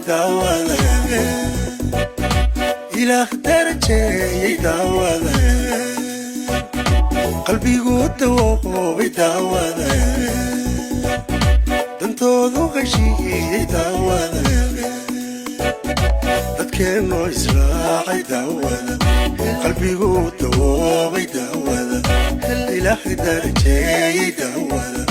Daawada, Ilaah darajeeyey daawada, qalbigu dawoobay daawada, dantoodu heshiiyey daawada, dadkeennoo israacay daawada, qalbigu dawoobay daawada, Ilaah darajeeyey daawada,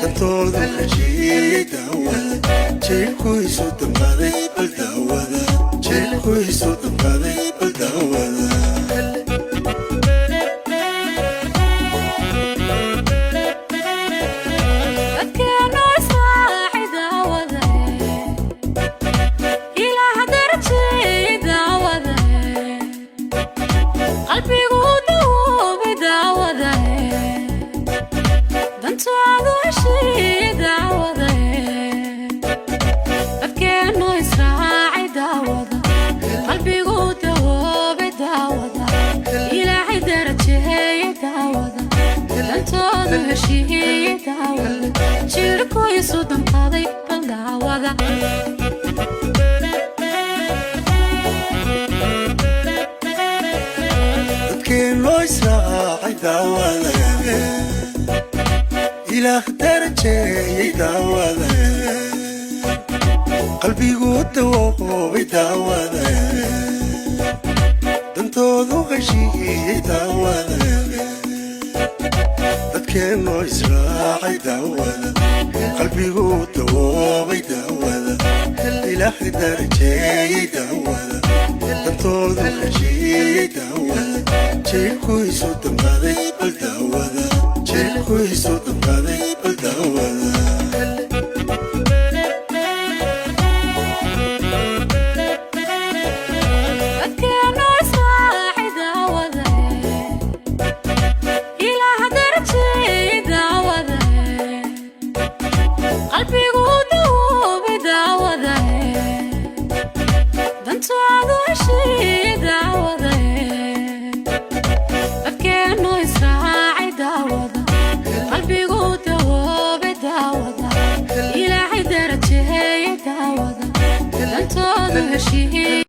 dantoodu heshiiyey daawada, jiilku isu damqaday bal daawada, jiilku isu damqaday bal daawada. Dadkeenu israacay daawada, Ilaah darajeeyey daawada, qalbigu dawoobay daawada, dantoodu heshiiyey daawada, dadkeenu israacay daawada, qalbigu dawoobay daawada, Ilaahay darajeeyey daawada, dantoodu heshiiyey daawada, jirku isu damqaday bal daawada. Dadkeennoo israacay daawada, Ilaah darajeeyey daawada, qalbigu dawoobay daawada, dantoodu heshiiyey daawada, dadkeennoo israacay daawada, qalbigu dawoobay daawada, Ilaah darajeeyey daawada, dantoodu heshiiyey daawada, jiilku isu damqaday bal daawada, jiilku isu damqaday bal daawada. Dadkeenu israacay daawada, Ilaah darajeeyey daawada, qalbigu